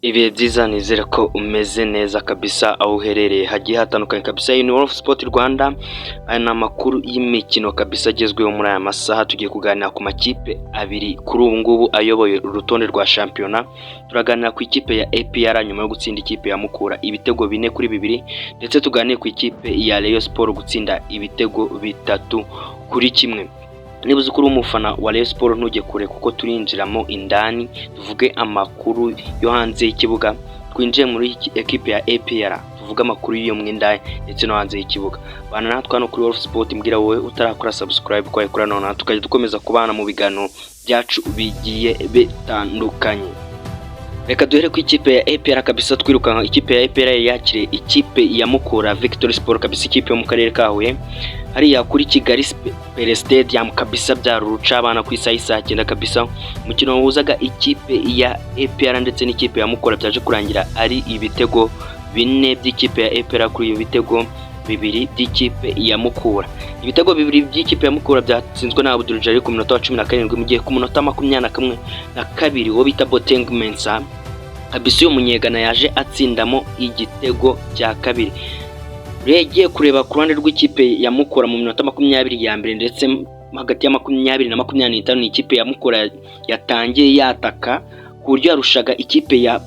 Ibihe byiza, nizere ko umeze neza kabisa aho uherereye hagiye hatandukanye kabisa. Iyi ni Wolf Sport Rwanda, aya ni amakuru y'imikino kabisa agezweho muri aya masaha. Tugiye kuganira ku makipe abiri kuri ubu ngubu ayoboye urutonde rwa shampiyona. Turaganira ku ikipe ya APR nyuma yo gutsinda ikipe ya Mukura ibitego 4-2, ndetse tuganire ku ikipe ya Rayon Sport gutsinda ibitego 3-1. Niba uzi ko uri umufana wa Rayon Sport, ntujye kure kuko turinjiramo indani, tuvuge amakuru yo hanze y'ikibuga. Twinjiye muri ekipe ya APR, tuvuge amakuru yo mu indani ndetse no hanze y'ikibuga. Bana natwe hano kuri Wolf Sport. Mbwira wowe utarakora subscribe ko wayikora nonaha, tukajya dukomeza kubana mu biganiro byacu bigiye bitandukanye. Reka duhere ku ikipe ya APR kabisa twirukanka. Ikipe ya APR yakiriye ikipe ya Mukura Victory Sport kabisa, ikipe yo mu karere ka Huye, hariya kuri Kigali Pele Stadium kabisa. Byari urucabana ku isaha y'isaa 9 kabisa. Umukino wahuzaga ikipe ya APR ndetse n'ikipe ya Mukura byaje kurangira ari ibitego 4 by'ikipe ya APR kuri ibi bitego 2 by'ikipe ya Mukura. Ibitego 2 by'ikipe ya Mukura byatsinzwe na Abdul Jalil ku munota wa 17, mu gihe ku munota 22 uwo bita Boateng Mensah kabisa, uyu munyegana, yaje atsindamo igitego cya kabiri. Ugiye kureba ku ruhande rw'ikipe ya Mukura, mu minota 20 ya mbere ndetse hagati ya 20 na 25, ni ikipe ya Mukura yatangiye yataka ku buryo yarushaga ikipe ya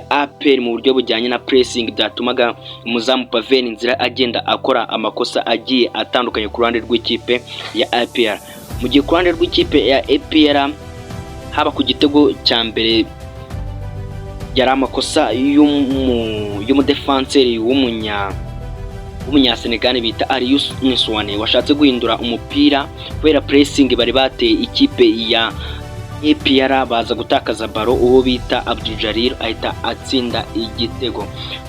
APR mu buryo bujyanye na pressing, byatumaga umuzamu Pavel Nzira agenda akora amakosa agiye atandukanye ku ruhande rw'ikipe ya APR. Mu gihe ku ruhande rw'ikipe ya APR, haba ku gitego cya mbere yari amakosa y'umudefanseri w'umunyasenegali bita Aliou Souané, washatse guhindura umupira kubera pressing bari bateye ikipe ya APR, baza gutakaza ballon, uwo bita Abdul Jalil ahita atsinda igitego.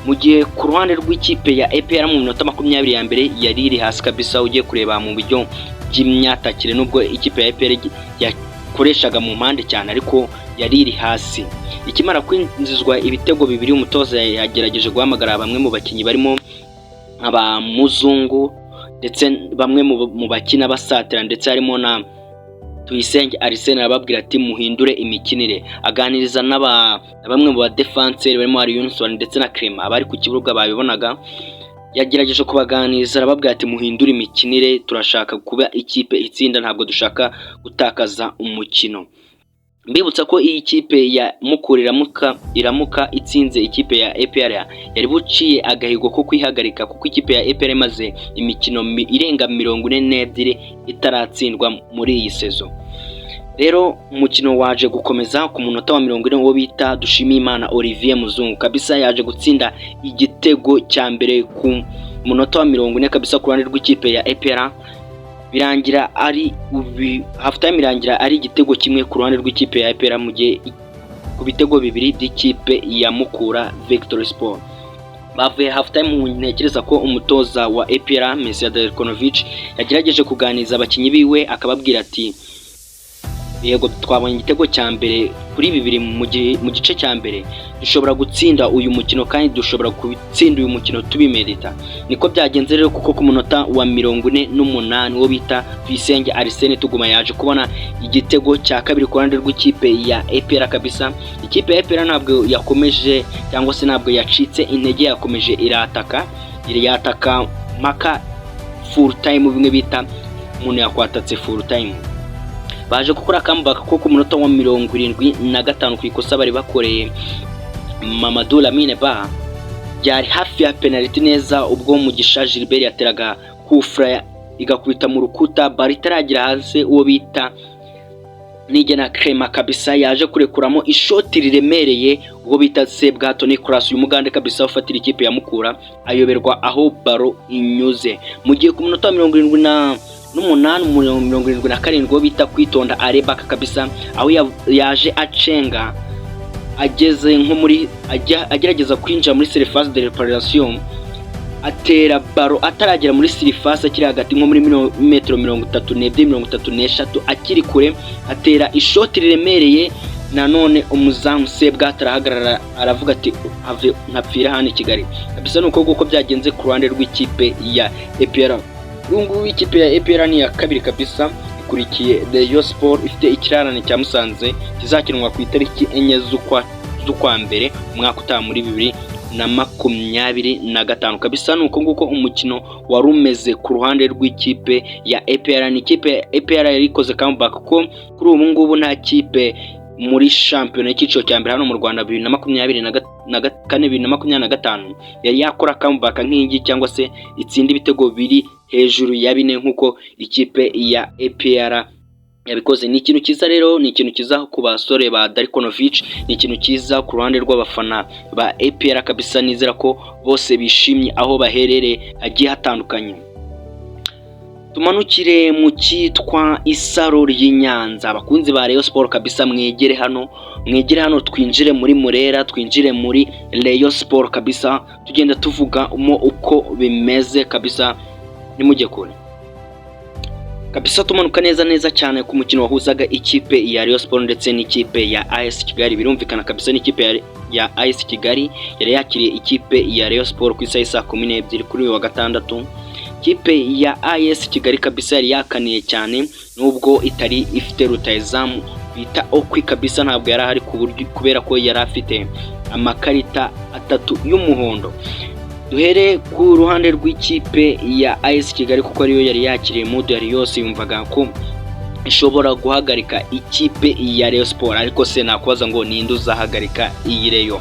Mu gihe ku ruhande rw'ikipe ya APR, mu minota 20 ya mbere yari iri hasi kabisa, ugiye kureba mu buryo by'imyatakire, nubwo ikipe ya APR yakoreshaga mu mpande cyane, ariko yari iri hasi. Ikimara kwinjizwa ibitego 2, umutoza yagerageje guhamagara bamwe mu bakinnyi barimo aba Muzungu ndetse bamwe mu bakina basatira, ndetse harimo na Tuyisenge Arsene, arababwira ati: "Muhindure imikinire." Aganiriza na bamwe mu badefanseri barimo Aliou Souané ndetse na Clement, abari ku kibuga babibonaga. Yagerageje kubaganiriza, arababwira ati: "Muhindure imikinire, turashaka kuba ikipe itsinda, ntabwo dushaka gutakaza umukino." Mbibutsa ko iyi kipe ya Mukura iramuka itsinze ikipe ya APR, yari buciye agahigo ko kwihagarika, kuko ikipe ya APR imaze imikino irenga 42 itaratsindwa muri iyi saison. Rero umukino waje gukomeza. Ku munota wa 40, uwo bita Dushimimana Olivier Muzungu kabisa yaje gutsinda igitego cya mbere ku munota wa 40 kabisa ku ruhande rw'ikipe ya APR. Birangira ari half time irangira ari igitego 1 ku ruhande rw'ikipe ya APR, mu gihe ku bitego 2 by'ikipe ya Mukura Victory Sport. Bavuye half time, ntekereza ko umutoza wa APR Mesiya Darkonovic yagerageje kuganiriza abakinnyi biwe, akababwira ati: "Yego, twabonye igitego cya mbere kuri 2 mu gice cya mbere, dushobora gutsinda uyu mukino kandi dushobora gutsinda uyu mukino tubimerita." Niko byagenze rero, kuko ku munota wa 48 uwo bita Tuyisenge Arsene Tuguma yaje kubona igitego cya kabiri ku ruhande rw'ikipe ya APR kabisa. Ikipe ya APR ntabwo yakomeje cyangwa se ntabwo yacitse intege, yakomeje irataka, irataka mpaka full time, bimwe bita umuntu yakwatatse full time. Baje gukora comeback ko ku munota wa 75, ku ikosa bari bakoreye Mamadou Lamine Ba, byari hafi ya penalty neza, ubwo Mugisha Gilbert yateraga kufra igakubita mu rukuta, bari itaragera hasi, uwo bita Nigena Clement kabisa yaje kurekuramo ishoti riremereye, ubwo bita Sebwato Nicolas, uyu mugande kabisa ufatira ikipe ya Mukura, ayoberwa aho ballon inyuze. Mu gihe ku munota wa 78, 77, uwo bita Kwitonda Arebaka kabisa, aho yaje acenga ageze nko muri agerageza kwinjira muri surface de réparation, atera ballon ataragera muri surface, akiri hagati nko muri metero 32, 33, akiri kure, atera ishoti riremereye. Nanone umuzamu Sebwato arahagarara, aravuga ati: "Have nkapfira hano i Kigali kabisa." Ni uko nguko byagenze ku ruhande rw'ikipe ya APR. Ubu ngubu ikipe ya APR ni iya kabiri kabisa, ikurikiye Rayon Sport ifite ikirarane cya Musanze kizakinwa ku itariki 4 z'ukwa z'ukwa mbere umwaka utaha muri 2025 kabisa. Ni uko nguko umukino wari umeze ku ruhande rw'ikipe ya APR. Ni ikipe ya APR yari ikoze comeback, kuko kuri ubu ngubu nta kipe muri shampiyona y'icyiciro cya mbere hano mu Rwanda 2024, 2025 yari yakora comeback nk'iyi, cyangwa se itsinda ibitego biri hejuru ya 4 nk'uko ikipe ya APR yabikoze. Ni ikintu cyiza rero, ni ikintu cyiza ku basore ba Darko Novic, ni ikintu cyiza ku ruhande rw'abafana ba APR kabisa. Nizera ko bose bishimye aho baherereye hagiye hatandukanye. Tumanukire mu cyitwa Isaro ry'i Nyanza. Abakunzi ba Rayon Sport kabisa, mwegere hano, mwegere hano, twinjire muri Murera, twinjire muri Rayon Sport kabisa, tugenda tuvugamo uko bimeze kabisa. Nimujye kure kabisa. Tumanuka neza neza cyane ku mukino wahuzaga ikipe ya Rayon Sport ndetse n'ikipe ya AS Kigali. Birumvikana kabisa, n'ikipe ya AS Kigali yari yakiriye ikipe ya Rayon Sport ku isaha y'i 12:00 kuri uyu wa gatandatu. Ikipe ya AS Kigali kabisa yari yakaniye cyane, nubwo itari ifite rutayizamu bita Okwi kabisa, ntabwo yari ahari ku buryo kubera ko yari afite amakarita atatu y'umuhondo. Duhere ku ruhande rw'ikipe ya AS Kigali, kuko ariyo yari yakiriye. Mood yari yose, yumvaga ko ishobora guhagarika ikipe ya Rayon Sport. Ariko se nakubaza ngo ninde uzahagarika iyi Rayon?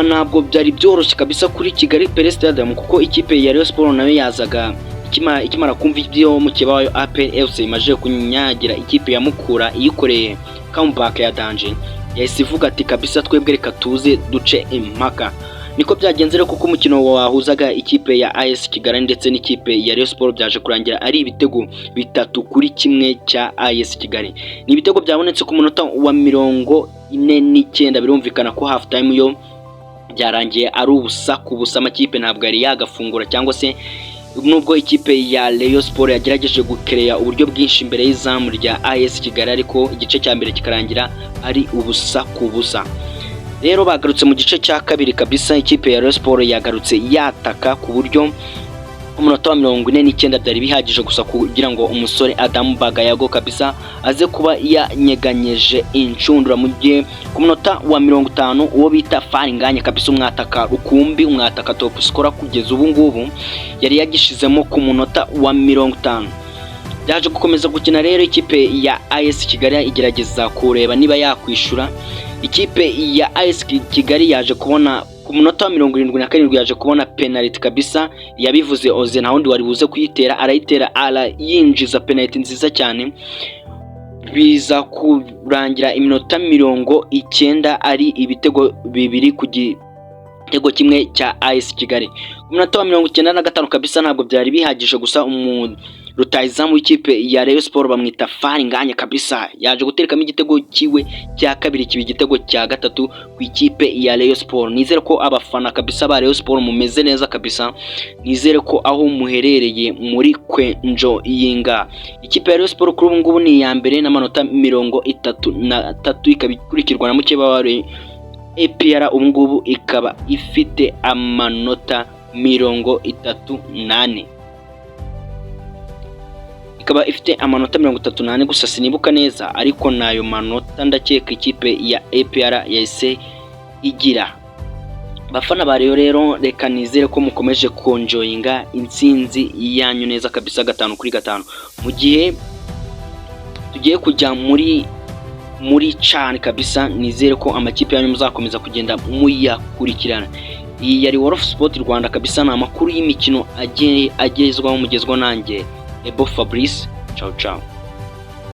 Ntabwo byari byoroshye kabisa kuri Kigali Pele Stadium, kuko ikipe ya Rayon Sport nayo yazaga ikimara kumva ibyo mukeba wayo APR FC imaze kunyagira ikipe ya Mukura, iyikoreye comeback ya danger, yahise ivuga ati: "Kabisa twebwe reka tuze duce impaka." Niko byagenze rero, kuko umukino wahuzaga ikipe ya AS Kigali ndetse n'ikipe ya Rayon Sport byaje kurangira ari ibitego 3-1 cya AS Kigali. Ni ibitego byabonetse ku munota wa 49. Birumvikana ko half time yo byarangiye ari ubusa ku busa, amakipe ntabwo yari yagafungura, cyangwa se nubwo ikipe ya Rayon Sport yagerageje gukereya uburyo bwinshi imbere y'izamu rya AS Kigali, ariko igice cya mbere kikarangira ari ubusa ku busa. Rero bagarutse mu gice cya kabiri kabisa, ikipe ya Rayon Sport yagarutse yataka ku buryo umunota wa 49 byari bihagije gusa kugira ngo umusore Adamu Bagayago kabisa aze kuba yanyeganyeje inshundura, mu gihe ku munota wa 50 uwo bita Faringanya kabisa, umwataka rukumbi, umwataka top scorer kugeza ubu ngubu, yari yagishizemo ku munota wa 50. Byaje gukomeza gukina rero, ikipe ya AS Kigali igerageza kureba niba yakwishura. Ikipe ya AS Kigali yaje kubona ku munota wa 77, yaje kubona penalty kabisa. Yabivuze Oze, nta wundi wari buze kuyitera, arayitera, arayinjiza, penalty nziza cyane. Biza kurangira iminota 90 ari ibitego 2-1 cya AS Kigali. Ku munota wa 95 kabisa ntabwo byari bihagije gusa, umu rutayizamu w'ikipe ya Rayon Sport bamwita Faringanya kabisa yaje guterekamo igitego kiwe cya kabiri, kiba igitego cya gatatu ku ikipe ya Rayon Sport. Nizere ko abafana kabisa ba Rayon Sport mumeze neza kabisa, nizere ko aho muherereye muri kwenjoyinga. Ikipe ya Rayon Sport kuri ubu ngubu ni iya mbere n'amanota 33, ikaba ikurikirwa na mukeba wa APR, ubu ngubu ikaba ifite amanota 34, ikaba ifite amanota 34 gusa. Sinibuka neza, ariko nayo manota ndakeka ikipe ya APR yahise igira. Bafana ba Rayon rero, reka nizere ko mukomeje kwenjoyinga intsinzi yanyu neza kabisa, 5 kuri 5, mu gihe tugiye kujya muri CHAN kabisa. Nizere ko amakipe yanyu muzakomeza kugenda muyakurikirana. Iyi yari World of Sport Rwanda kabisa, ni amakuru y'imikino agezwaho, mugezwaho nanjye Ebo Fabrice. Ciao ciao.